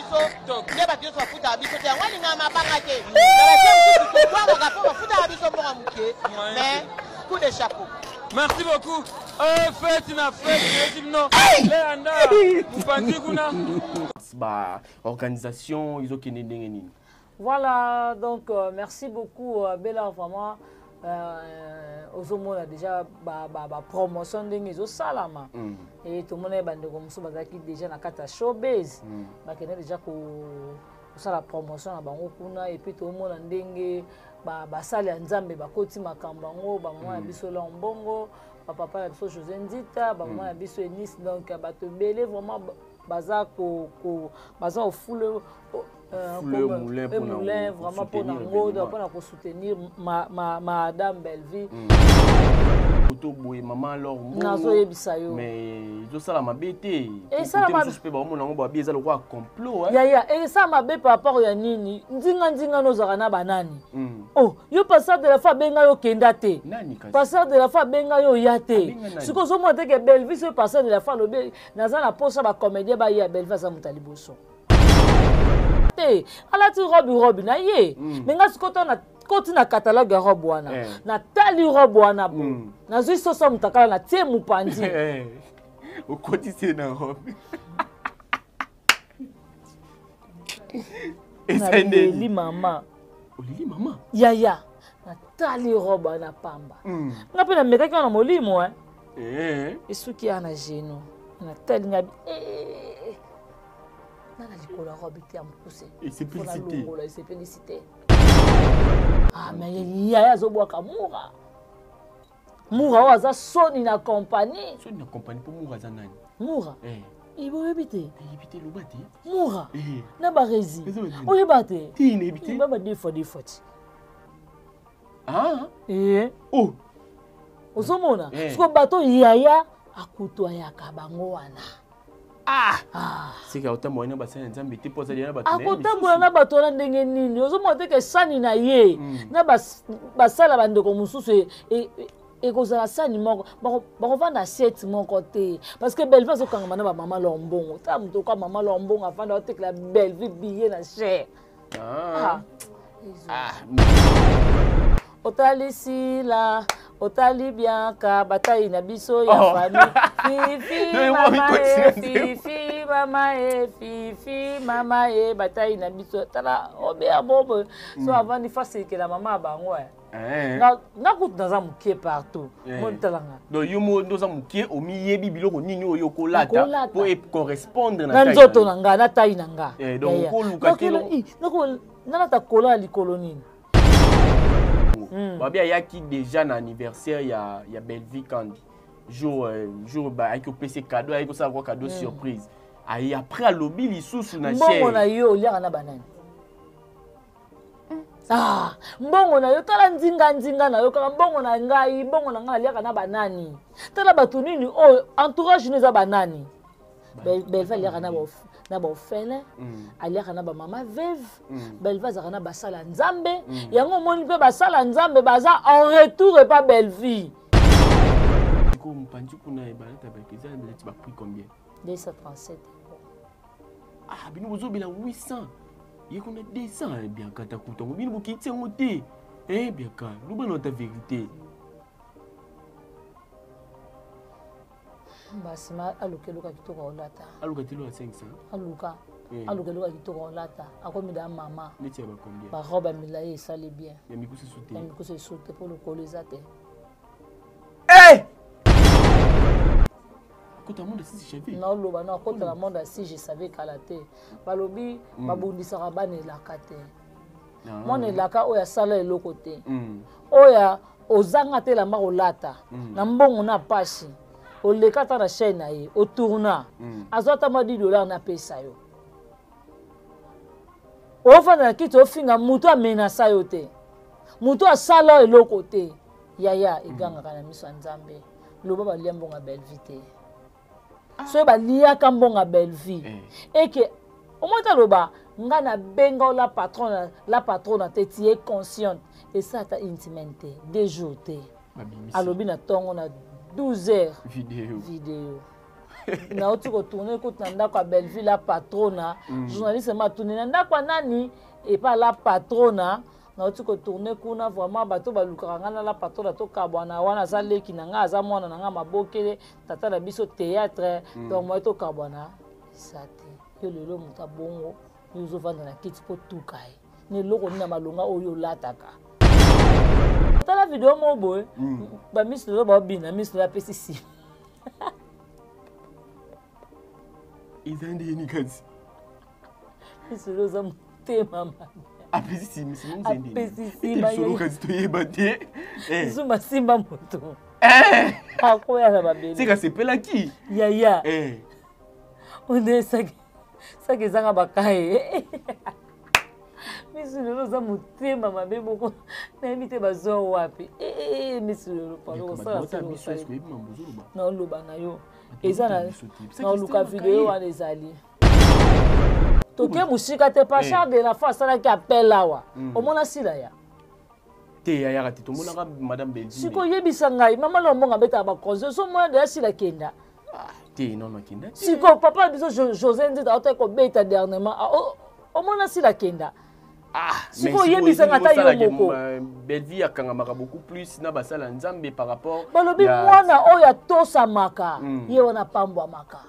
biso nde bato nyonso bafutaka biso te. Yango alingaka mabanga te. Na batie mosusu tobwakaka mpo bafutaka biso mbongo moke, mais coup de chapeau. Merci beaucoup. Fête na fête, nayesi bino leyanda mopanzi kuna. Ba organisation ezokende ndenge nini? Voilà, donc merci beaucoup Bella, vraiment ozomona déjà ba, ba, ba promotion ndenge ezosalama. E tomona bandeko mosusu bazalaki déjà na kati ya showbase, bakende déjà kosala promotion na bango kuna. Et puis tomona ndenge basali ya Nzambe bakoti makambo yango, bamama na biso Lon Mbongo, bapapa na biso José Nzita, bamama na biso Enis, donc bato ebele vraiment baza ko baza ofule moulin moulin vraiment mpona ngo, mpona kosoutenir madame Bellevie. To boye mama alors. Nazoyebisa yo. Mais ezosala mabe te? Mosusu mpe baomona yango, babi eza lokola complot. Yaya, esala mabe par rapport ya nini? Nzinga nzinga nozalaka na banani? Oh, yo pasteur de la foi abenga yo, okenda te. Pasteur de la foi abenga yo, oya te. Sikoyo ozomona te ke Bellevie, soki pasteur de la foi alobi naza na posa bacomédien baya, Bellevie aza moto ya liboso te. Alati robe, robe na ye. Me nga sikoyo to koti na catalogue ya robe wana, natali robe wana bo, nazwi soso ya motakala, natie mopanzi. Okotisi na robe. Naleli mama. Oleli mama? Yaya, natali robe wana pamba, nga mpe namekaki wana molimo esuki ya na genou. Natali nga nana likolo ya robe te ya mokuse, nalongola, esepelisi te. Ah, mais yaya azobwaka mura mura oyo aza soni na compagnie. Soni na compagnie mpo mura aza nani? Mura oyebi te? Yebi te, loba te. Mura na baresi oyeba te? Nayebi te. Baba deux fois deux fois ti. Ah. Oh, ozomona siko bato yaya akutoyaka bango wana. Ah, seka otambola na basali ya Nzambe te mpo azali na bato. Akotambola na bato wana ndenge nini? Ozomona te ke sani na ye na basala bandeko mosusu ekozala sani moko, bakovanda assiette moko te, parce que Bellevie azokangama na bamama Lor Mbongo. Tala moto oka mama Lor Mbongo afanda, aotekela Bellevie billet na cher. Otali Sila, otali Bianka, batai na biso ya famille. Fifi mama e, fifi mama e, fifi mama e, batai na biso. Tala obeya bobo so avandi fasekela mama ya bango. Nga kutu naza moke partout, motalanga. Donc yo mo nde oza moke, omiyebi biloko nini oyo okolata mpo ecorrespondre na nzoto na nga, na tai na nga. Donc okoluka te. Nalata kola ya likolo nini? Babi ayaki déjà na anniversaire ya Bellevie Kandi, jour ayaki kopesa cadeau, ayaki kosala kwa cadeau surprise. Aye après alobi lisusu na mbongo na yo oliaka na banani? Ah, mbongo na yo, tala nzinga nzinga na yo kaka mbongo na ngai, mbongo na ngai naliaka na banani? Tala bato nini oyo entourage no eza banani? Belva aliaka na baorphelin, aliaka na bamama veuve. Belva azalaka na basala Nzambe. Yango omoni mpe basala Nzambe baza en retour epa Bellevie. Mopanzi kuna ebalata eza neti baprix combien? 237. Ah, bino bozobela 800, ye kuna 200. Bianka, takuta yango, bino bokiti yango te. Bianka, loba na ta vérité. Basima aluka eluka kitoko olata. Aluka te loka 500. Aluka, aluka eluka kitoko olata, akomi da mama. Neti ya bacombien? Barobe ya milai esali bien. Ya mikusu esu te? Ya mikusu esu te mpo lokolo eza te. Akota monde si je Naoloba no akota na monde si je savais kala te. Balobi babundisaka bana elaka te. Mwana elaka oyo asala eloko te, oyo ozanga te elamba kolata na mbongo na pasi, oleka ata na chaîne na ye, otourna, azwa ata mwa 10 dollar napesa yo, ofanda na kiti ofinga moto amenasa yo te, moto asala eloko te. Yaya, egangaka na miso ya Nzambe. Loba balia mbongo ya Bellevie te. Soki baliaka mbongo ya Bellevie eke omoi te, aloba nga nabenga o la patronne, la patronne te. Tu es consciente, esa ata une semaine te, 2 jours te, alobi na ntongo na 12 heures video. Video. Nauti kotourne kutu na ndako ya Belleville la patrona. Journaliste ma atuni na ndako ya nani epa la patrona. Nauti kotourne kuna vraiment bato balukaka ngai na la patrona tokabwana wana, aza leki na ngai, aza mwana na ngai mabokele, tata na biso théâtre. Donc moye tokabwana eza te. Yo lelo moto abongo, yo ozovanda na kiti mpo tuka ye na eloko nini na malonga oyo olataka. Tala video moko boye, bamisi lelo baobina, misi lelo apesi nsima. Eza ndeni kasi? Misi lelo oza motema mabe. Apesi nsima, nsima. Apesi nsima. Solo kasi toyeba te. Zuma simba moto akoya na mabele. Seka sepelaki. Yaya, onde saki saki ezanga bakaye. Misu lelo oza motema mabe moko, nayebi te bazwa wapi. Misu lelo palo kosala naoloba na yo eza naoluka video wana ezali toke mosika te. Pasteur de la foi asalaki appel awa, omona sila ya Te, yayaka te, tomonaka madame Belvi. Sikoyo oyebisa ngai, mama na mbongo abetaka bakonzi, ozomona deya sila kenda? Te, non, akenda te. Sikoyo papa na biso José Nzita aotaki kobeta dernièrement, omona sila kenda? Sikoyo oyebisanga ata yo moko. Belvi akangamaka beaucoup plus na basala Nzambe par rapport Balobi mwana oyo atosamaka, ye wana apambwamaka.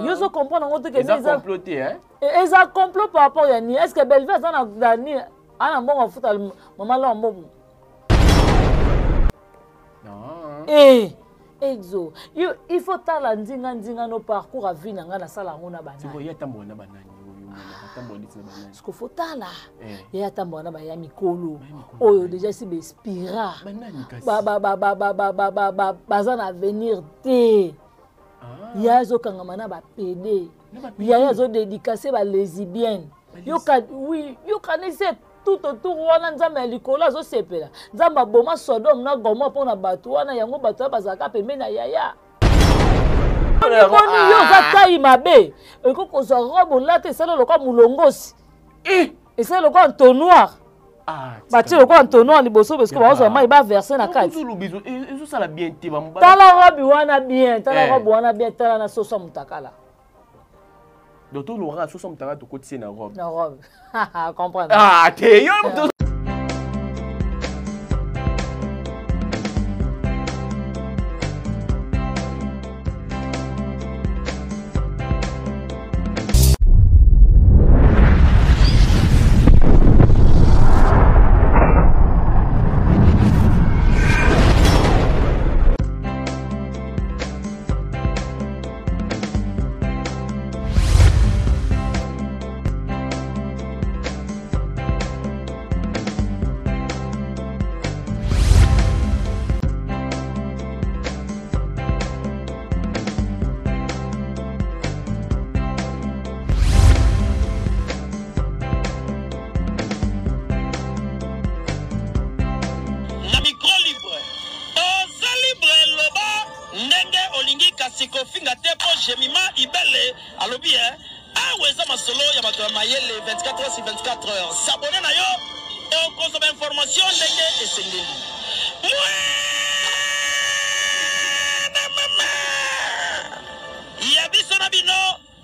Yo ozo comprendre yango te ke eza complot te? Eza complot par rapport ya nini? Est ce que Belvi aza na nini, ana mbongo afuta mama la mbongo? Eh, exo yo il faut tala ndinga ndinga no parcours ya vie na ngai, nasala yango na banani. Atambola na banani? Atambola neti na banani? Siko faut tala, ye atambola na baya mikolo oyo déjà esi baespira, baza na avenir te. Ye azokangama na bapede, yaya azodédicace balesbienne. Oui, yokanisi tout autour wana. Nzambe ya likolo azosepela. Nzambe aboma Sodome na Gomore mpo na bato wana. Yango bato wana bazalaka pembeni na yaya. Boni yo oza tai mabe, ekoki kozwa robe olata esala lokola molongosi, esala lokola entonnoir, batie lokola entonnoir liboso parce que bazwa mai baverse na kati. Ezosala bien te. Tala robe wana bien, tala robe wana bien, tala na soso ya motakala. Donc tolobaka soso motakala, tokotisi na robe. Na robe, comprendre. Ah te, yo. Na micro libre, oza libre, loba ndenge olingi, kasi kofinga te, mpo Jemima Ibele alobi e awa eza masolo ya bato ya mayele. 24 heures sur 24 heures, s'abonner na yo, okozwa bainformation ndenge esengeli. Mwana mama ya biso na bino,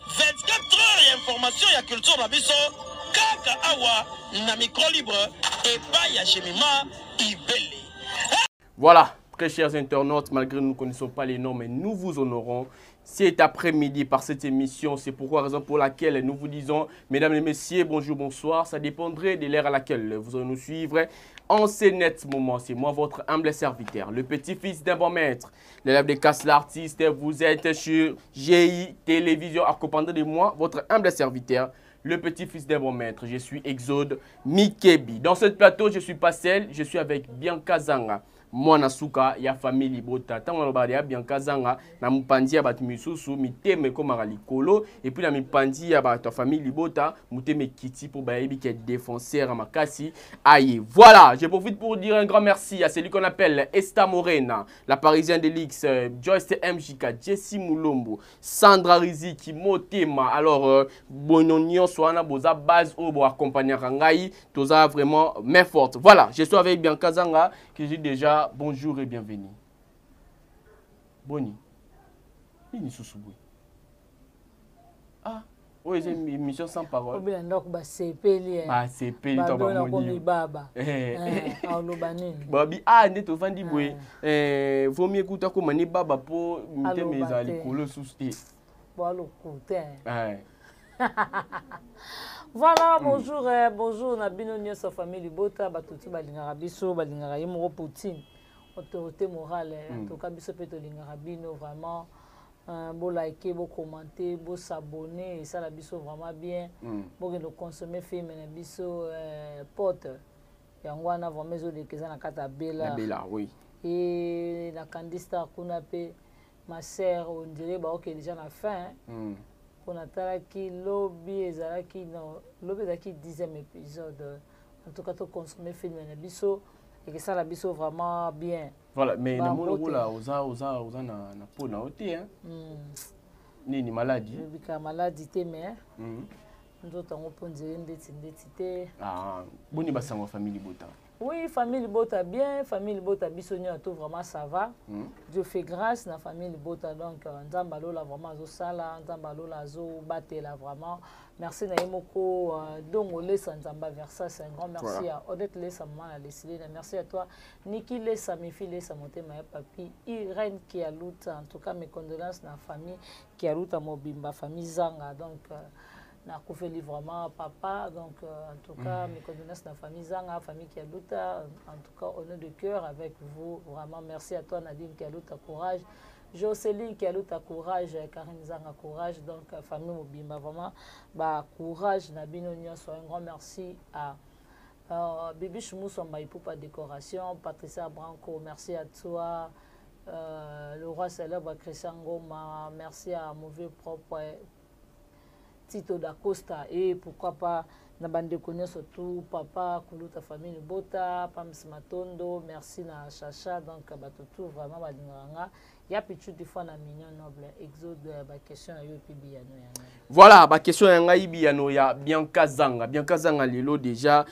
24 heures ya information ya culture na biso, kaka awa na micro libre epai ya Jemima Ibele. Voilà, très chers internautes, malgré nous ne connaissons pas les noms, mais nous vous honorons cet après-midi par cette émission. C'est pourquoi, raison pour laquelle nous vous disons, mesdames et messieurs, bonjour, bonsoir. Ça dépendrait de l'heure à laquelle vous allez nous suivre en ces nets moments. C'est moi, votre humble serviteur, le petit-fils d'un bon maître, l'élève de Casse l'artiste. Vous êtes sur GI Télévision, accompagné de moi, votre humble serviteur, le petit-fils d'un bon maître. Je suis Exode Mikebi. Dans ce plateau, je suis pas seul, je suis avec Bianca Zanga, mwana suka ya famille libota. Ntango nalobaka ya Bianca Zanga, na mopanzi ya bato misusu mitema ekomaka likolo, et puis na mipanzi ya bato ya famille libota motema ekiti, mpo bayebi ke défenseur ya makasi aye. Voilà, je profite pour dire un grand merci à celui qu'on appelle Esta Morena, la parisienne de l'X, Joyce MJK, Jessie Mulombo, Sandra Riziki Motema. Alors bono nyonso wana boza base oyo boaccompagnaka ngai, toza vraiment main forte. Voilà, je suis avec Bianca Zanga qui dit déjà bonjour et bienvenue. Boni nini susu boye? Ah, oyo eza émission sans parole. Obela ndako basepeli. Eh. Basepeli to bamoni. Baba. Eh. Eh, aloba nini? Babi ah nde tovandi boye. Eh, vaut mieux kuta koma ni baba po mitema ezala likolo susu te. Bo alokuta. Eh. Voilà, bonjour, eh, bonjour na bino nyonso famille Libota, bato tu balingaka biso, balingaka ye moko Poutine, autorité morale, eh, en tout cas biso pe tolingaka bino vraiment. Bo liker, bo commenter, bo s'abonner, esala biso vraiment bien. Bokende consommer film na biso pote. Yango wana vraiment ezoleka eza na kati ya Bella. Bella, oui. Et na Candy Star kuna pe ma sœur on dirait ba ok déjà na fin. Mpo natalaki lobi ezalaki non lobi ezalaki 10e épisode. En tout cas to consommer film na biso ekesala biso vraiment bien. Voilà, mais na mona lokola oza oza oza na na peau na yo te hein. Nini maladie? Bika maladie te mais nzoto yango mpo nzele ndeti ndeti te. Ah, boni basango famille Libota. Oui, famille Libota bien, famille Libota biso nyonso tout vraiment ça va. Dieu fait grâce na famille Libota donc Nzambe alola vraiment azo sala, Nzambe alola azo batela vraiment. Merci na yemoko Dongo Lesa Nzamba Versace, un grand merci à Odette Lesa maman na Leslie, merci à toi Niki Lesa Mifi Lesa motema ya papi Irène Kialuta, en tout cas mes condoléances na famille Kialuta mobimba, famille Zanga donc nakufeli vraiment papa donc en tout cas mes condoléances na famille Zanga, famille Kialuta, en tout cas honneur de cœur avec vous vraiment merci à toi Nadine Kialuta courage, Jocelyne Kialuta courage, Karine Zanga courage donc famille mobimba vraiment ba courage na bino nyonso, un grand merci à Bibiche Moussamba Ipupa décoration, Patricia Branco merci à toi, le roi célèbre Christian Ngoma, merci à Mauvais Propre Tito Dacosta et pourquoi pas na bande konyo surtout papa Kuluta famille Bota, Pams Matondo, merci na Chacha donc bato tout vraiment balinganga ya pichu des fois na mignon noble exode ba question ya yo et puis biyano ya ngai. Voilà ba question ya ngai biyano ya Bianca Zanga. Bianca Zanga lelo déjà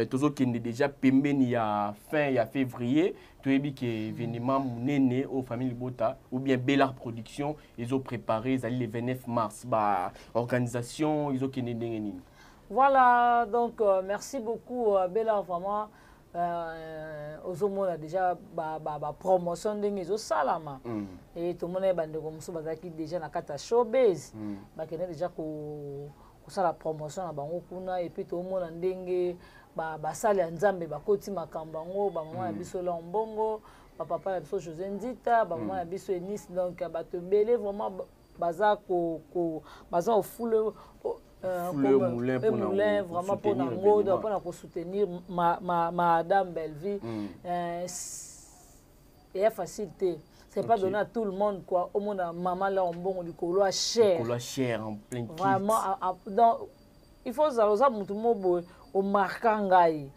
tozokende déjà pembeni ya fin ya février toyebi ke événement munene au famille Libota ou bien Bellar Production ils ont préparé ils allaient le 29 mars ba organisation ils ont kende ndenge nini. Voilà donc merci beaucoup Bellar vraiment ozomona déjà ba promotion ndenge ezosalama. Et tomona bandeko mosusu bazalaki déjà na kati ya showbiz. Bakende déjà kosala promotion na bango kuna et puis tomona ndenge basali ya Nzambe bakoti makambo yango, ba mama na biso la mbongo, ba papa na biso José Ndita, ba mama na biso Enis donc bato ebele vraiment baza ko, ko, baza au foule, au, Foule comme, moulin et pour na moulin, ko vraiment pour soutenir na ngo, événement. donc, pour na ko soutenir ma, madame Bellevue. Et facilité. C'est pas donné à tout le monde quoi. Au moins maman là on bon du colo cher. Colo cher en plein kit. Vraiment donc il faut ça oza mutu mobo au marquant ngai.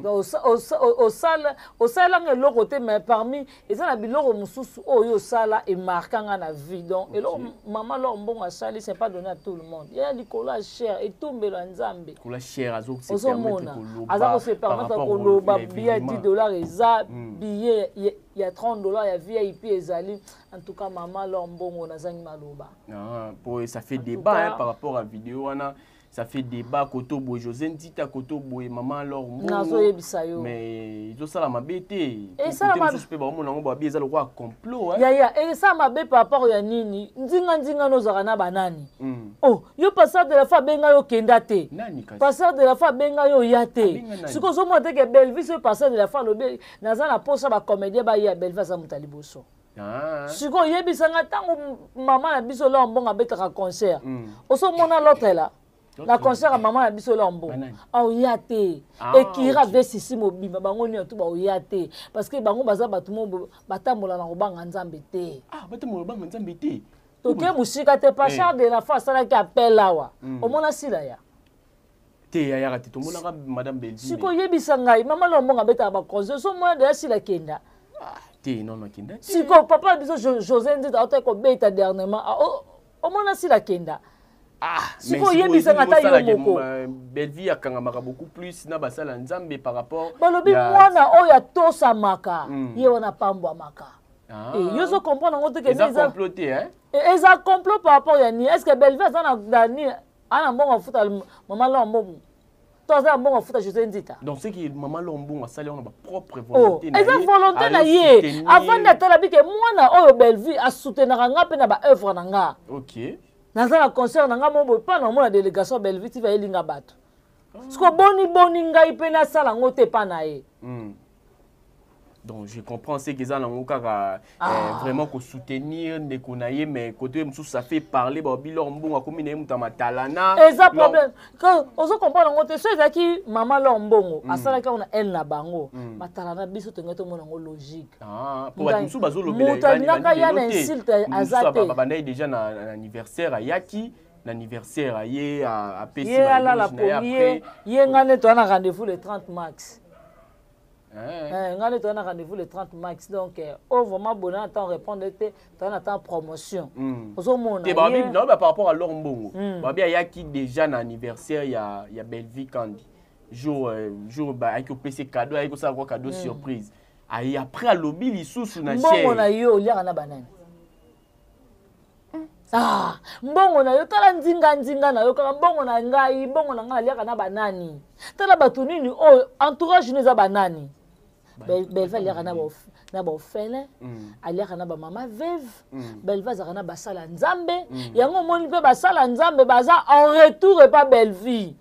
Donc au sala au sala ngai eloko te mais parmi eza na biloko mususu oyo sala et marquant nga na vie. Donc eloko maman là on bon a sali c'est pas donné à tout le monde. Il y a du colo cher et tout mbelo nzambe. Colo cher azo se Ozo permettre mona. koloba Aza ko se par permettre rapport au koloba événement. billet 10 $ eza billet il y a 30 $ il y a VIP ezali. En tout cas maman là mbongo nazangi maloba. Ah, pour ça fait En tout débat, cas, hein, par rapport à vidéo wana. Ça fait débat koto boy José Ndita koto boy maman alors mbongo. Nazo yebisa yo. Mais ils ont ça la mabete. Et ça la Côté mabe. mosusu pe ba mona ngo ba bi eza lokwa complot hein. Ya ya et ça mabe par rapport ya nini? Ndinga ndinga nozaka na banani. Oh, yo passeur de la foi benga yo kenda te. Nani kasi? Passeur de la foi benga yo ya te. Abenga nani? Siko zo mona te ke Bellevue so passeur de la foi lobe naza na posa ba comédien ba ya Bellevue za mutali boso. Ah. Siko yebisanga tango mama na biso la mbongo abetaka concert. Oso mona l'autre là. L'autre La concert à maman na biso la mbongo. Banani? Ah, oya te. Ah, Ekira ok. ve sisi mobimba bango nyonso tu ba oya te parce que bango baza bato mo batambola na kobanga Nzambe te. Ah, batambola kobanga Nzambe te. Toke musika te pa Charles de la foi asalaki appel awa. Omona sila ya. Te ya ya te tomonaka madame Belvi. Siko yebisa ngai mama la mbongo abetaka ba concert so mona de sila kenda. Ah, te non non kenda. Siko papa biso José Ndita auta ko beta dernièrement. Ah, omona sila kenda. Ah, Siko mais yebisa siko nga ta yo osala ke moko. Belvi akangamaka beaucoup plus na basala Nzambe par rapport Balobi ya mwana oyo atosamaka, ye wana pambwamaka. Ah. Eh, yo ozo comprendre yango te ke eza eza complot te hein? Eh, eza complot par rapport ya nini est ce que Bellevue aza na nini ana mbongo afuta mama Lor Mbongo to aza na mbongo afuta José Nzita? Donc ce que mama Lor Mbongo asali wana ba propre Oh, volonté na eza ye, volonté na aye ye. soutenir. Avandi atala bike mwana oyo Bellevue asoutenaka nga mpe na baœuvre na nga. Ok. Naza na concert na nga mo boye mpa na omona délégation ya Bellevue TV ayelinga bato. Siko boni boni ngai mpe nasala yango te epa na ye. Donc je comprends ce que eza nango kaka vraiment kosoutenir ndeko na ye, mais côté mosusu ça fait parler babi Lor Mbongo akomi na ye moto ya matalana. Eza problème ozo comprendre yango te. So ezalaki mama Lor Mbongo asalaki yango na aile na bango matalana, biso tongai tomona yango logique. Ah, po bato mosusu bazolobela. Moto alingaka ya na insulte aza te. Babandaki déjà na anniversaire, ayaki na anniversaire, aye apesi ye alala ba éloge na ye. pongi ye. Après Ye nga nde toza na rendez-vous le 30 mars. Hein. Eh, nga nde toza na rendez-vous le 30 mars, donc oyo vraiment bona na temps répondre te, toza na temps promotion. Ozomona Te babi naoba par rapport à Lor Mbongo, babi ayaki déjà na anniversaire ya Bellevue Kandi, jour ba ayaki kopesa cadeau, ayaki kosala kwa cadeau surprise, aye après alobi lisusu na Mbongo na chaîne. yo oliaka na banani? Ah, mbongo na yo, tala nzinga nzinga na yo kaka mbongo na ngai, mbongo na ngai naliaka na banani? Tala bato nini oyo entourage no eza banani? Belva aliaka na baorphelin, aliaka na bamama veuve. Belva azalaka na basala Nzambe. Yango omoni mpe basala Nzambe baza en retour epa Bellevue.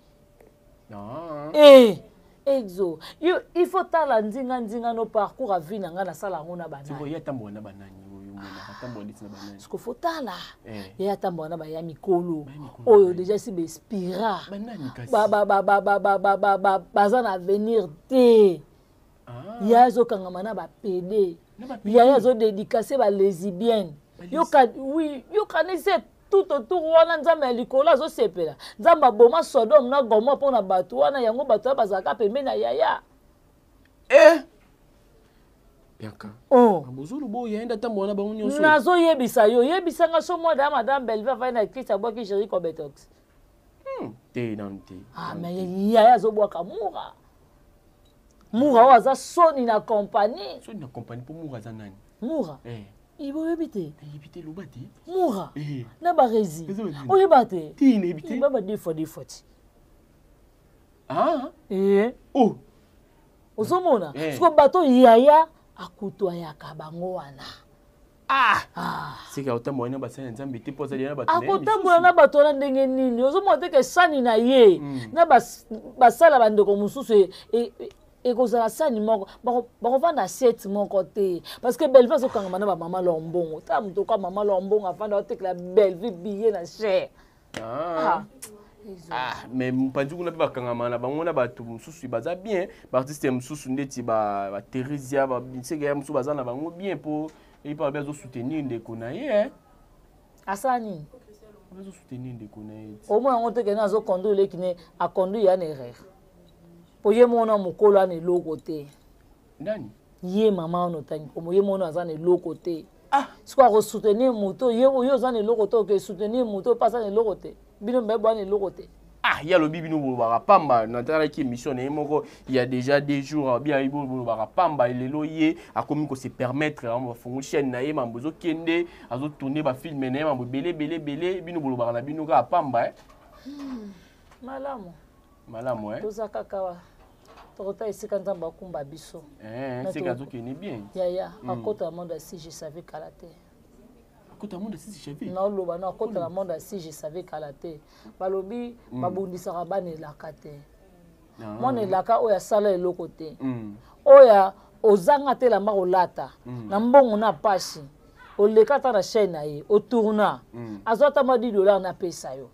Ah. Eh, exo yo il faut tala nzinga nzinga no parcours ya vie na ngai, nasala yango na banani? Sikoyo ye atambola na banani? Oyo omonaka atambola neti na banani? Siko faut tala. Eh. Ye atambola na baya mikolo Baya mikolo oyo banani? déjà si baespira Banani kasi? Baza na avenir te. Ah. Ye azokangama na bapédé. Na bapédé. Ye azodédicace balesbienne. Oui, yokanisi tout autour wana. Nzambe ya likolo azosepela. Nzambe aboma Sodome na Gomore mpo na bato wana. Yango bato wana bazalaka pembeni na yaya. Eh! Bianca. Oh. Bozoloba oyo yayenda atambola na bango nyonso. Nazoyebisa yo, yebisanga so mwa da madame Bellevue afai na Christ abwaki Géri Cobetox. Te, nanu te. Ah, mais yaya azobwaka Mura. Mura oyo aza soni na compagnie. Soni na compagnie mpo Mura aza nani? Mura? Eh. Ibo oyebi te? Nayebi te, loba te. Mura Eh. na Baresi. Eza banini? Oyeba te? Te, nayebi te. Baba deux fois deux fois ti. Ah. Eh. Oh. Ozomona? Eh. Siko bato yaya akutwayaka bango wana. Ah. Ah. Seka otambola na basali ya Nzambe te mpo azali na bato na ye. Akotambola na bato wana ndenge nini? Ozomona te ke sani na ye na basala bandeko mosusu ekozala sani moko, bakovanda assiette moko te, parce que Bellevue azokangama na bamama Lor Mbongo. Tala moto oka mama Lor Mbongo afanda aotekela Bellevue billet na cher. Ah. Ah. Ah, mais mopanzi kuna mpe bakangama na bango na bato mosusu baza bien, baartiste mosusu ndeti baThérésia, babiseke ya mosusu baza na bango bien, mpo epa babe azosoutenir ndeko na ye, eh. Asala nini? Azosoutenir ndeko na ye ti. Omona yango te kende azoconduire leki ne aconduire ya na erreur, po ye mona mokolo ana eloko te. Nani? Ye mama wana otangi komo, ye mona aza na eloko te. Ah. Sikoyo akosoutenir moto ye oyo oza na eloko te, oke soutenir moto oyo mpe aza na eloko te. Bino mpe bwana eloko te. Ah, ye alobi bino bolobaka pamba. Natalaki émission na ye moko il y a déjà 2 jours, abi ayi bolobaka pamba. Lelo ye akomi kose permettre, bafongoli chaîne na ye, mambo ezokende, azotourne bafilm na ye, mambo ebele ebele ebele. Bino bolobaka na bino kaka pamba, eh. Malamu. Malamu, eh? Toza kaka wa tokota esika Nzambe akumba biso. Eh, Na seka azokende bien. Yaya akota na monde ya si je savais kala te. Akota monde si je savais. Naoloba no akota na monde ya si je savais kala te. Balobi babundisaka bana elaka te. Mwana elaka oyo asala eloko te, oyo ozanga te elamba kolata na mbongo na pasi, oleka ata na chaîne na ye, otourna, azwa ata mwa 10 dollar napesa yo,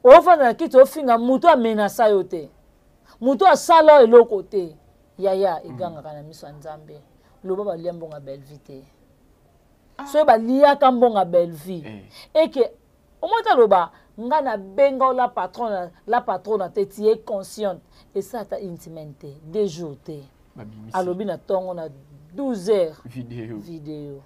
ofanda na kiti ofinga moto amenasa yo te, moto asala eloko te. Yaya egangaka na miso ya Nzambe. Loba balia mbongo ya Bellevue te. Soki baliaka mbongo ya Bellevue, eke omoi te aloba nga nabenga la patronne, la patronne te. Tu es consciente, esa ata une semaine te, 2 jours te. Babimisi. Alobi na ntongo na 12 heures. Video. Video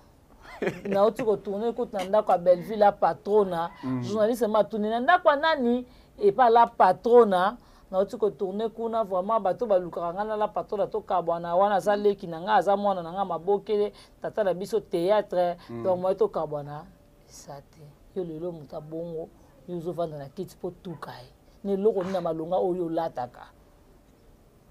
nauti kotourne kutu na ndako ya Bellevue la patrona. Journaliste ma atuni na ndako ya nani? Epa la patrona. Nauti kotourne kuna, vraiment bato balukaka ngai nala patrola, tokabwana wana. Aza leki na ngai, aza mwana na ngai, mabokele tata na biso théâtre. Donc moye tokabwana eza te. Yo lelo moto abongo, yo ozovanda na kiti mpo tuka ye na eloko nini ya malonga oyo olataka?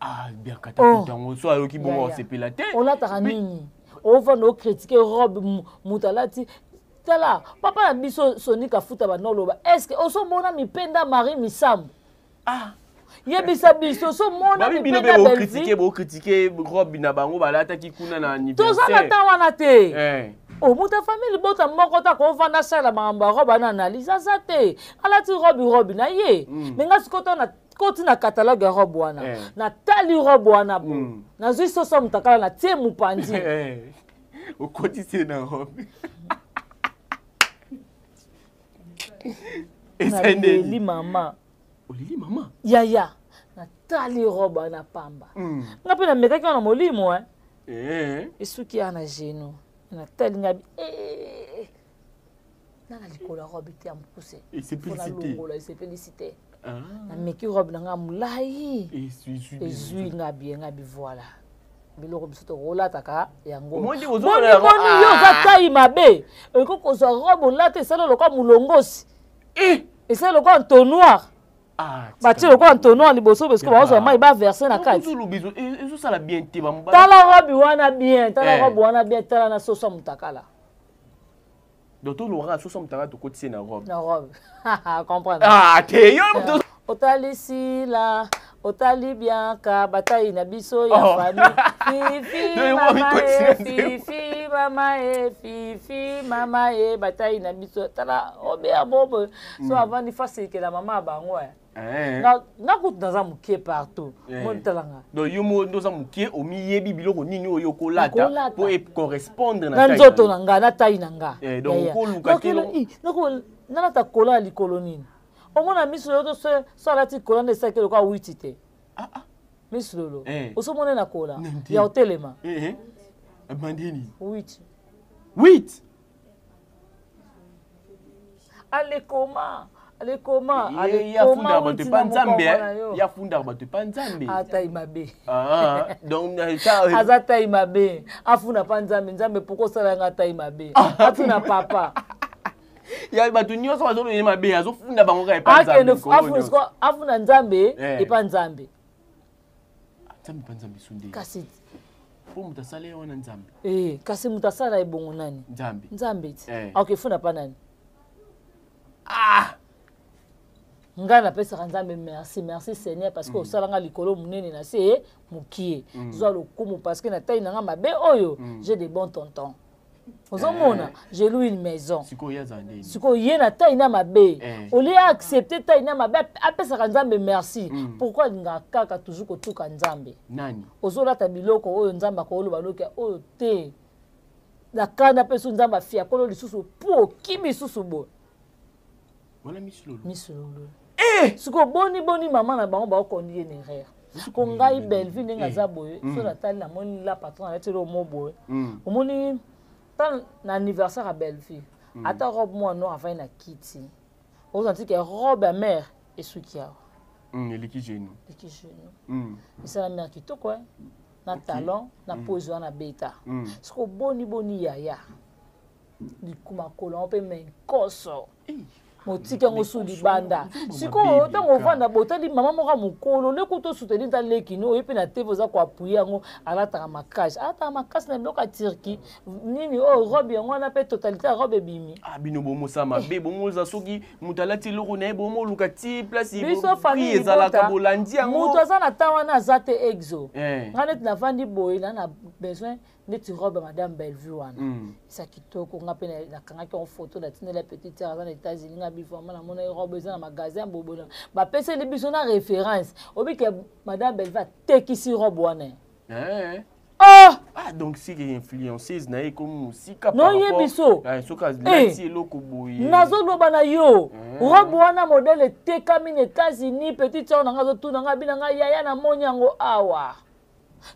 Ah, biakata. Oh. Yango so ayoki bongo, osepela te. Olataka nini? Ovanda okritike robe moto alati. Tala papa na biso Soni Kafuta, banda oloba, est ce que osomona mipenda Marie Misambo? Ah. Yebisa biso, osomona mipenda Belvi? Bokritike robe na bango balataki kuna na anniversaire. Toza na temps wana te. O moto ya famille libota moko ta kovanda asala makambo ya robe ana analyse aza te. Alati robe, robe na ye. Me nga sikoyo na koti na catalogue ya robe wana, natali robe wana bo, nazwi soso ya motakala, natie mopanzi. Okotisi ye na robe. Naleli mama. Oleli mama? Yaya, natali robe wana pamba, nga mpe namekaki wana molimo esuki ya na genou. Natali nga bi nana likolo ya robe te ya mokuse, nalongola, esepelisi te. Nameki robe na nga molai, ezwi nga bien. Nga bi voilà, biloko biso tokolataka yango. Boni boni yo oza tai mabe, okoki kozwa robe olata, esali lokola molongosi, esali lokola entonnoir. Batie lokola entonnoir liboso parce que bazwa mai baverse na kati. Ezosala bien te. Tala robe wana bien, tala robe wana bien, tala na soso ya motakala. Donc tolobaka soso mutaka, tokotisi na robe. Na robe, comprendre. Ah te, yo. Otali Sila, otali Bianca, batai na biso ya famille. Fifi mama e, fifi mama e, fifi mama e, batai na biso. Tala obeya bobo so avandi fasikela mama ya bango. Nga kutu naza moke partout, motalanga. Donc yo mo nde oza moke, omiyebi biloko nini oyo okolata mpo ecorrespondre na nzoto na nga, na tai na nga. Donc okoluka te. Nalata kola ya likolo nini? Omona miso yo so alati kola nde esalaki lokola witi te. Miso lolo osomona na kola ya otelema. Bandeni. Witi. Wit. Alekoma, alekoma. Alekoma bato epa Nzambe, ya fundaka bato epa Nzambe. Atai mabe. Donc aza tai mabe, afunda pa Nzambe. Nzambe, poko osala yanga tai mabe, atuna papa. Ya bato nyonso bazoloye mabe, azofunda bango kaka epa Nzambe. Afunda Nzambe epa Nzambe. Nzambe epa Nzambe sunde. Kasi mpo moto asala ye wana Nzambe. Eh, kasi moto asala ebongo nani? Nzambe. Nzambe ti akefunda pa nani? Ah, ngai napesaka Nzambe merci, merci Seigneur, parce que osalanga likolo monene na se mokie. Zwa lokumu, parce que na tai na nga mabe oyo, j'ai des bons tontons. Ozomona, j'ai loué une maison. Sikoyo ye na tai na mabe, olie accepte tai na mabe, apesaka Nzambe merci. Pourquoi alingaka kaka toujours kotuka Nzambe? Ozolata biloko oyo Nzambe akoloba loki oyo te na kanda mpe so Nzambe afiakolo lisusu po okimi lisusu boye. Wana misololo. Sikoyo boni boni mama na bango baokondi ye na erreur ko ngai Bellevue ndenge aza boye. So natali, namoni la patron alati eloko mo boye. Omoni ta na anniversaire ya Bellevue, ata robe mwa noir, avandi na kiti, ozanti ke robe ya mare esuki awa. Eleki genou. Eleki genou. Esala mare kitoko na talon na pose wana beta. Sikoyo boni boni yaya, makolo yango mpe menkoso, motiki yango su libanda. Sikoyo ntango ovanda botali mama moko ya mokolo leki to suteli nta leki no oye mpe na tv, oza koapuye yango. Alataka makasi, alataka makasi na biloko ya Turki nini oyo. Robe yango wana mpe totalité ya robe ebimi. Ah, bino bomosala mabe, bomoza soki moto alati eloko na ye, bomoluka ti place. Biso famille ezalaka, bolandi yango. Moto aza na temps wana aza te exo. Nga neti navandi boye na besoin neti robe ya madame Bellevue wana, eza kitoko. Nga mpe nakangaki yango photo, natindela petite sœur aza na États-Unis. Nga bi vraiment namona robe eza na magasin bobo, bapeseli biso na référence obike madame Bellevue atekisi robe wana. Oh! Ah, donc sike influenceuse na ye komi mosika. Noyebi so. Soki alati eloko boye. Nazoloba na yo, robe wana modèle etekami na États-Unis. Petite sœur na nga azotuna nga, bina nga yaya, namoni yango awa.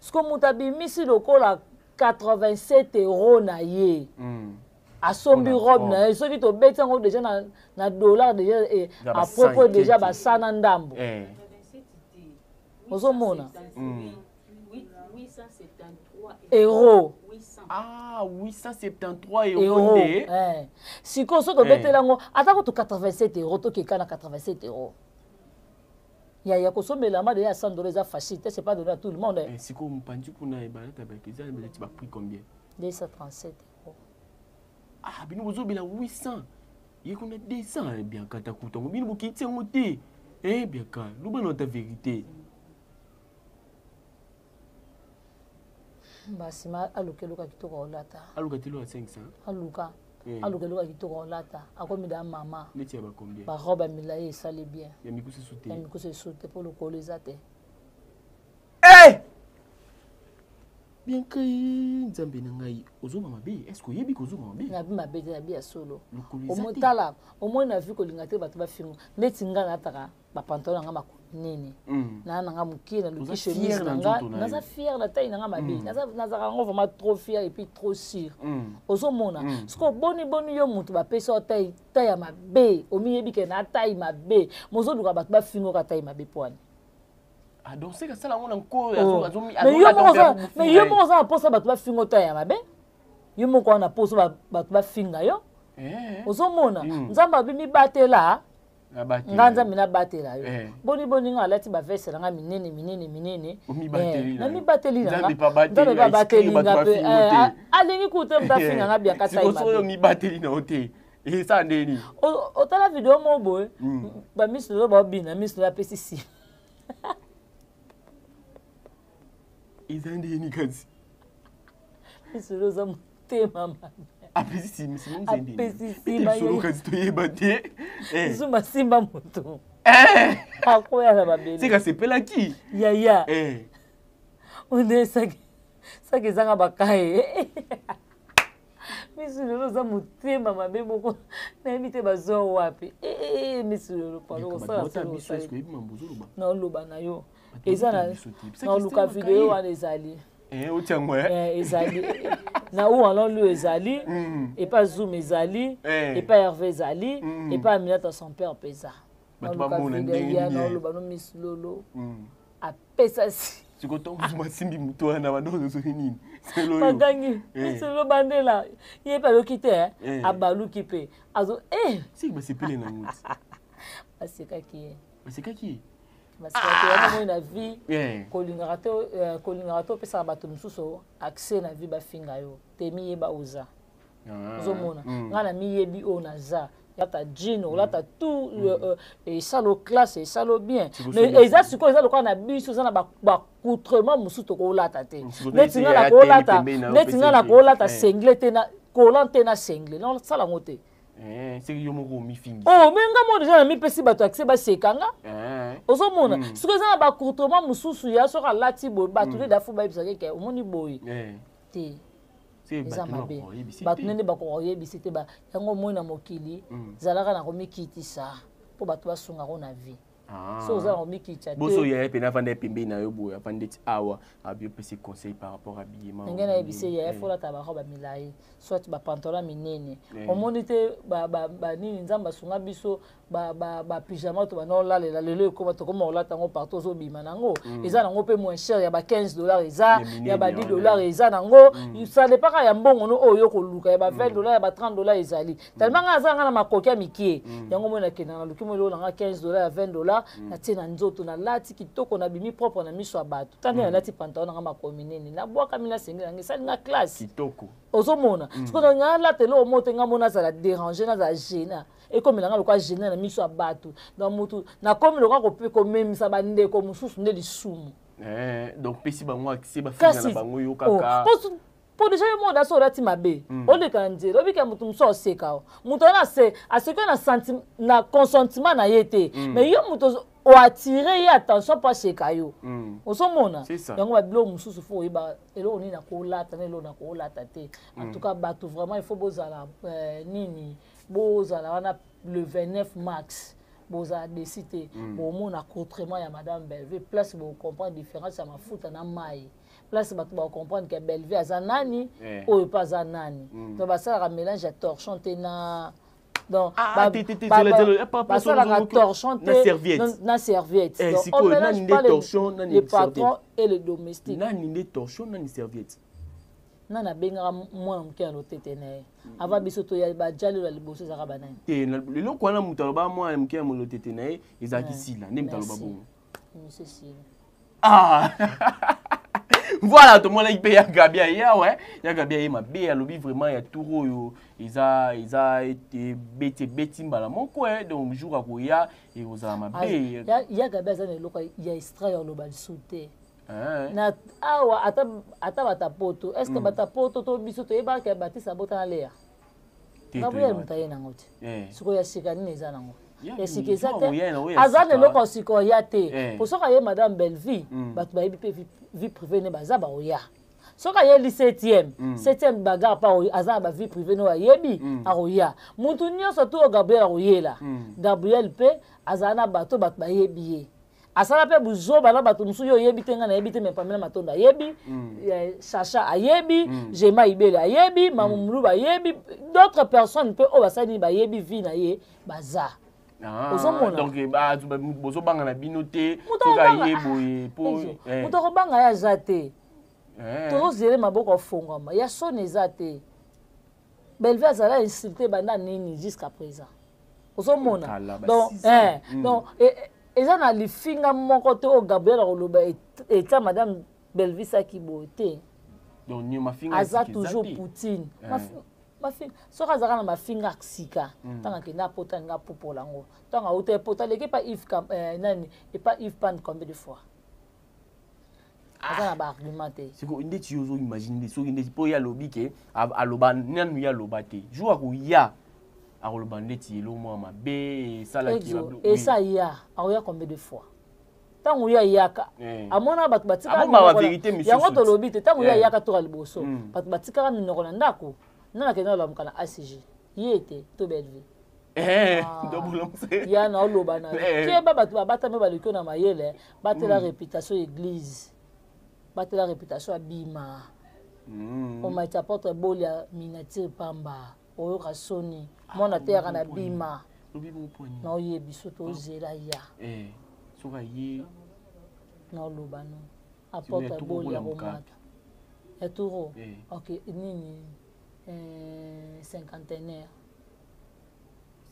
Siko moto abimisi lokola 87 euro na ye, asombi robe na ye. Soki tobeti yango déjà na dollar, déjà à propos déjà basana ndambo. Ozomona euro. Ah, 873 euro nde. Eh. Sikoyo soki tobeteli yango ata kutu 87 euro, tokeka na 87 euro. Ya kosomba elamba deja ya 100 dollars eza facile te, c'est pas donné à tout le monde. Eh, sikoyo mopanzi kuna ebalata bato eza neti baprix combien? 237 euro. Ah, bino bozobela 800, ye kuna 200. Bianca, takuta yango, bino bokiti yango te. Eh, Bianca, loba na ta vérité. Basima aluka eluka kitoko olata. Aluka telo ya 500. Aluka. Aluka eluka kitoko olata, akomi da mama. Neti ya bacombien? Barobe ya milai esali bien. Ya mikusu esu te. Ya mikusu esu te, mpo lokolo eza te. Eh! Bianca, ye Nzambe na ngai, ozoba mabe. Est ce que oyebi kozoba mabe? Nabi mabe te, nabi ya solo. Lokolo eza te. Omotala, omoi na vi kolinga te bato bafingo. Neti ngai nalataka bapantalon na ngai makolo nene, naa na nga mokie, naluki Oza chemise fière na na nga. nzoto na yo. Naza fière na taille na nga mabe. Nazalaka yango vraiment trop fière et puis trop sûr. Ozomona sikoyo boni boni yo moto bapesi yo taille taille ya mabe, omiyebi ke na taille mabe, mozoluka bato bafingoka taille mabe pwani. Ah, donc c'est que ça, là, on a encore. Oh. Mais yo moko oza na mposa bato bafingo taille ya mabe, yo moko wana mposa bato bafinga yo. Ozomona, Nzambe abi mibatela, nga Nzambe nabatela yo. Boni boni nga alati baveste na nga minene minene minene. Omibateli na yo. Namibateli na nga. Nzambe pa bateli, Nzambe pa bateli ice cream, nga bato mpe bafingo te. Alingi kutu te moto afinga nga Bianca tai Sikoyo mabe. mibateli na yo te, esa ndeni? Otala video moko boye, bamisi lelo baobina, misi lelo apesi nsima. Eza ndeni kasi? Misi lelo oza motema mabe. Apesi nsima, nsima nzende nini? Apesi Pete nsima, lisolo kasi toyeba te. Zuma simba moto akoya na mabele. Seka sepelaki. Yaya. Onde saki saki ezanga bakaye. Misu lelo oza motema mabe moko, nayebi te bazwa wapi. Misu lelo pardon, Ndeko, kosala bato solo bota biso, osali. est-ce que oyebi mambo ozoloba? Naoloba na yo. Bato Eza bota na biso te. Bisaki naoluka système video makaye. wana ezali. Otia yango, eh? Ezali na où alon lui ezali, epa Zoom ezali, epa Hervé ezali, epa Aminata son père mpe eza. Bato Naoluka bamona video ndenge ya nini, eh? naoloba no Miss Lolo apesa si. Sikoyo ntango mosusu basimbi moto wana, bando ozosoli nini? Selo yo. Bagangi. Miss Lolo bandela ye mpe ayoki te, eh? Abaluki mpe azo. Siki basepele na ngo ti. Basekaki ye. Basekaki ye. Basekaki wana moi na vie. Kolingaka te, kolingaka te opesaka bato mosusu accès na vie bafinga yo te, miyeba oza. Ozomona, ngai na miyebi oyo naza, olata jean, olata tout, esala classe, esala bien. Sikoyo Mais soki eza sikoyo eza lokola na biso eza na baaccoutrement mosusu tokolata te. Sikoyo Neti neti ngai ya nakolata, tele pembeni na yo neti pesa ngai ye. nakolata singlet te, na collant te, na singlet nasala yango te. Seki yo moko omifingisi. Oh, mais nga moko déjà namipesi bato accès baseka nga. Ozomona, sikoyo eza na baaccoutrement mosusu ya soki alati boye, bato nde dafo bayebisaka ke omoni boye te. Se Eza bato nde mabe. bakoka koyebisa Bato te. nde bakoka koyebisa te, yango omoi na mokili, zalaka na komikitisa mpo bato basungako na vie. So oza na komikitisa te. Boso yaya pene avanda ye pembeni na yo boye, avanda eti awa, abi opesi conseil par rapport à habillement. Ndenge nayebisi ye, yaya, folata barobe ya milai, soit bapantalon minene. Omoni te banini, Nzambe asunga biso, bapyjama to bana olalela lelo ekoma, tokoma kolata yango partout, ozobima nango. Eza nango mpe moins cher, ya ba 15 $ eza, Ya minene, ya ba 10 wana. dollars eza nango. Ça dépend kaka ya mbongo no oyo koluka, ya ba 20 $, ya ba 30 $ ezali. Tellement ngai aza nga na makoki ya mikie, yango moi nakendaka naluki moi eloko nanga 15 $, ya 20 $, natie na nzoto, nalati kitoko, nabimi propre na miso ya bato. Tande nalati pantalon nanga makolo minene, nabwakami na sengeli nanga, esali nga classe. Kitoko. Ozomona, sikoyo nga alata eloko moko te, nga mo nazala déranger, nazala gêne, ekomela nga lokola gêne na miso ya bato. Donc mutu nakomi lokola komemisa bandeko mosusu nde lisumu. Donc pesi bango accès bafinga na Kasi bango yo oh, kaka. Po déjà yo moko daso olati mabe, oleka na nzela, obika motu mosusu oseka o moto wana aseki yo na consentement na ye te, mais yo moto oattire ye attention mpo aseka yo. Ozomona? C'est ça. Yango babiloko mosusu fo oyeba eloko nini nakolata na eloko nakolata te. En tout cas bato vraiment il faut bozala nini, bozala wana le 29 mars, bozala déçus te. Bomona accoutrement ya madame Bellevue, place bocomprendre différence ya mafuta na mai, place bato bacomprendre ke Bellevue aza nani, oyo mpe aza nani. Donc basalaka mélange ya torchon te na Donc ah, basalaka torchon te na serviette. Eh, donc on mélange pas le, le patron et le domestique. Nani nde torchon, nani serviette? Nani abengaka mwana moke ya lotete na ye avant biso toya? Bajalelo ya liboso ezalaka banani? Te, eloko wana, moto aloba mwana moke ya lotete na ye ezalaki Sila nde moto aloba bongo. Monsieur Sila. Ah, voilà, tomonaki mpe ya Gabi aye awa. Ya Gabi aye mabe, alobi vraiment ya tour oyo eza ebeti, ebeti mbala moko. Donc jour akoya, ekozala mabe. Ya Gabi aza na eloko ya extra ya oloba lisusu te na awa. Ata bata poto, est ce que bata poto to biso toyebaka Batisa abota na Leya? Gabriel moto aye nango te. Sikoyo ya sika nini eza nango? Ya sika eza te. Aza na eloko ya sika oya te, po soki aye madame Bellevie, bato bayebi mpe vie privée ne baza baoya. Soki ayeli septième, septième bagarre mpa aza na bavie privée ne oyo ayebi, akoya mutu nyonso tu oyo Gabriel akoyela. Gabriel mpe azala na bato, bato bayebi ye, asala mpe buzoba na bato mosusu. Yo oyebi te, ngai nayebi te, mais Pamela Matondo ayebi, Chacha ayebi, Jema Ibele ayebi, Mamu Muluba ayebi, d'autres personnes mpe oyo basali nini, bayebi vie na ye, baza. Ozomona? Donc bozobanga na bino te soki aye boye po? Moto akobanga ye aza te. Tozozele maboko afongwama ya soni eza te. Belve azala insulte banda nini jusqu'à présent, ozomona? Donc, donc eza na lifinga moko te oyo Gabriel akoloba etia madame Belvisaki boye te. Aza toujours Poutine. Soki azalaka na mafinga sika, ntango akende apota, alinga apupola yango. Ntango auta epota, aleki epa Yves nani, epa Yves Pan combien de fois? Aza na baargument te. Siko ndeti yo ozoimagine nde soki ndeti mpo ye alobi ke aloba nanu, ye aloba te, jour akoya akoloba ndeti elo mwa mabe esalaki. Esa ya akoya combien de fois? Ntango ye ayaka, amona bato batikaka yango, tolobi te. Ntango ye ayaka toka liboso, bato batikaka minoko na ndako. Nani akende olamuka na ACG? Ye te to Bellevie? Ya na oloba na keba, bato babatami, baleki na mayele. Batela réputation église, batela réputation ya bima. Omati apôtre bolia miniature pamba, oyoka soni. Mwana ateyaka na bima na oyebi so tozela ya na oloba no apôtre bolia komata ya turo. Ok, nini, cinquantenaire,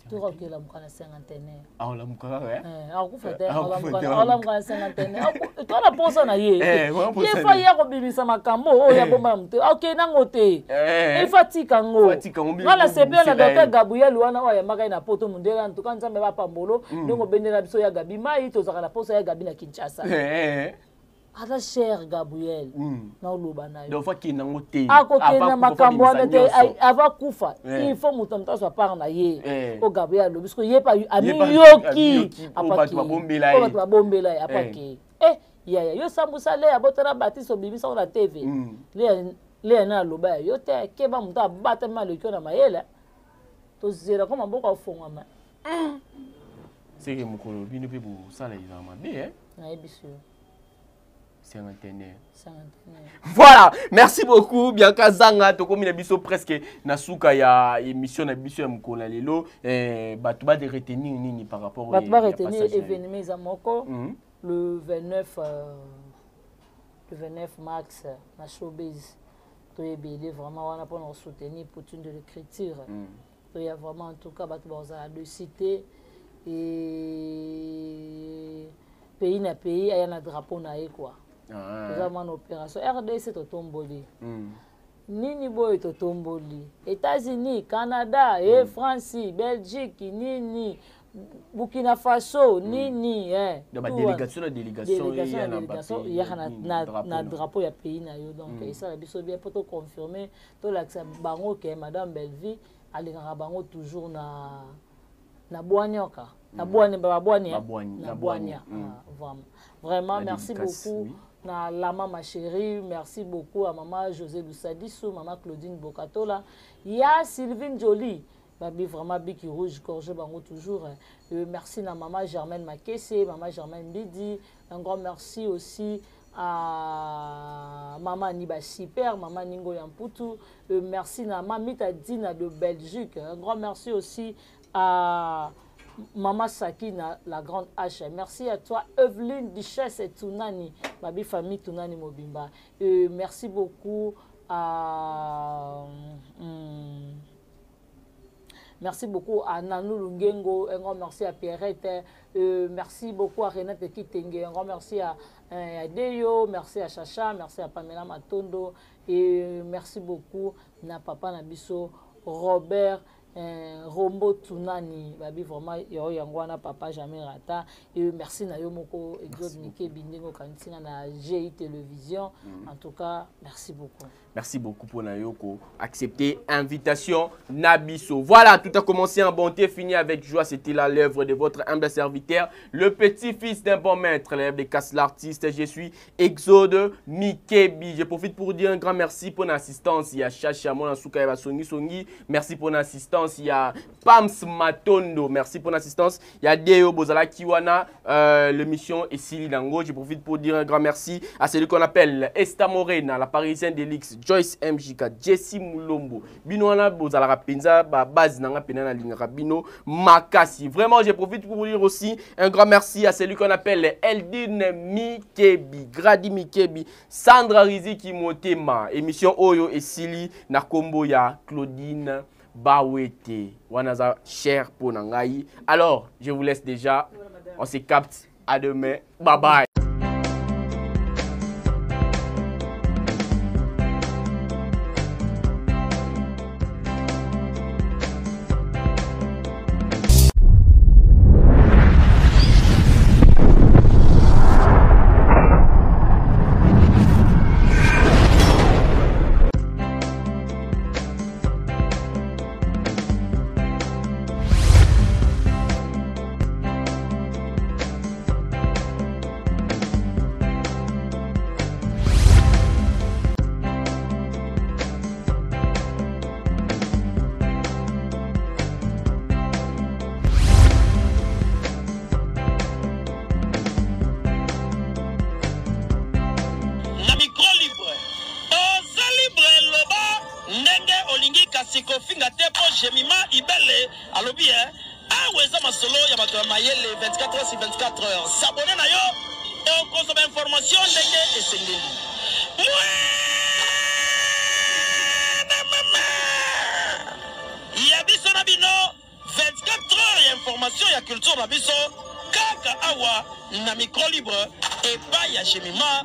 tour akelamuka na cinquantenaire. Aolamuka kaka. Akufa te, aolamuka na cinquantenaire. To na posa na ye, ye fa ye akobimisa makambo oyo abomba na moto, akende nango te, il faut atika yango. Nga na sepela na docteur Gabriel wana oyo ayambaka ye na poto, mondele. En tout cas, Nzambe bapambolo ndenge obendela biso ya Gabi mai. Tozalaka na posa ya Gabi na Kinshasa. Aza cher Gabriel, naoloba na yo. Akende te. Akokende makambo wana te ava kufa. Il faut moto moto azwa part na ye. Oyo Gabriel alobi siko, ye mpe amiyoki bato babombela ye apake. Yaya, yo sambusa Leya botala Batiste, obimisa ngo na TV. Leya na aloba ya yo te. Keba, moto abatami, aleki yo na mayele. Tozela ko maboko afongwama. Seke mokolo bino mpe bosala ezala mabe. Nayebi so. Cinquantenaire. Voilà, merci beaucoup Bianca Zanga. Tokomi na biso presque na suka ya émission na biso ya mokolo na lelo. Bato ba de retenir nini par rapport Bato ba retenir événement eza moko, le 29, le 29 mars na Showbiz. Toyebele vraiment wana mpona kosoutenir Poutine de l'écriture. Toya vraiment, en tout cas bato bazala de cité et pays na pays aya na drapeau na ye quoi. Toza mwana opération RDC, totomboli nini boye, totomboli États-Unis, Canada, e France, Belgique, nini, Burkina Faso, nini, délégation na délégation. Délégation eyaka na drapeau ya pays na yo. Donc esala biso bien mpo toconfirme, tolakisa bango ke madame Bellevie alingaka bango toujours na bwanioka na bwani, babwani na bwania. Vraiment, vraiment, merci beaucoup na Lama ma chérie, merci beaucoup à maman José Lusadisu, maman Claudine Bokatola, ya Sylvine Jolie, babi vraiment biki rouge gorge bango toujours. Merci na maman Germaine Makese, maman Germaine Bidi. Un grand merci aussi à maman Niba Super, maman Ningo Yamputu. Merci na Mamita Dina de Belgique. Un grand merci aussi. à Maman Sakina, la grande H. Merci à toi, Evelyne Duchesse et Tunani, Babi famille Tunani Mobimba. Et merci beaucoup à. Merci beaucoup à Nanou Lungengo, un grand merci à Pierrette, merci beaucoup à Renate Kitenge, un grand merci à Deyo, merci à Chacha, merci à Pamela Matondo et merci beaucoup na papa Nabiso Robert Rombo Tunani, babi vraiment yo yango wana papa jamais rata et merci na yo moko Exode Mike Bindingo Kantinga na GI Télévision. En tout cas, merci beaucoup. Merci beaucoup pour Nayoko accepter invitation Nabiso. Voilà, tout a commencé en bonté, fini avec joie. C'était là l'œuvre de votre humble serviteur, le petit-fils d'un bon maître, l'élève de casse l'artiste. Je suis Exode Mikebi. Je profite pour dire un grand merci pour l'assistance. Il y a Chacha Mona Soukaeva Songi Songi. Merci pour l'assistance. Il y a Pams Matondo. Merci pour l'assistance. Il y a Deo Bozala Kiwana. L'émission est Sili Dango. Je profite pour dire un grand merci à celui qu'on appelle Esta Morena, la parisienne d'Elix, Joyce MJK, Jesse Moulombo. Bino wana bozala rapenza ba base nanga pena na lingaka bino makasi. Vraiment, je profite pour vous dire aussi un grand merci à celui qu'on appelle Eldine Mikebi, Grady Mikebi, Sandra Riziki Motema. Émission Oyo Esili na kombo ya Claudine Bawete. Wanaza cher pour nangai. Alors, je vous laisse déjà. On se capte. À demain. Bye bye. Kofinga te po Jemima Ibele alobi awa eza masolo ya bato ya mayele 24 heures sur 24 heures. S'abonner na yo okozwa ba information ndenge esengeli. Ya biso na bino 24 heures ya information ya culture na biso kaka awa na micro libre epai ya Jemima.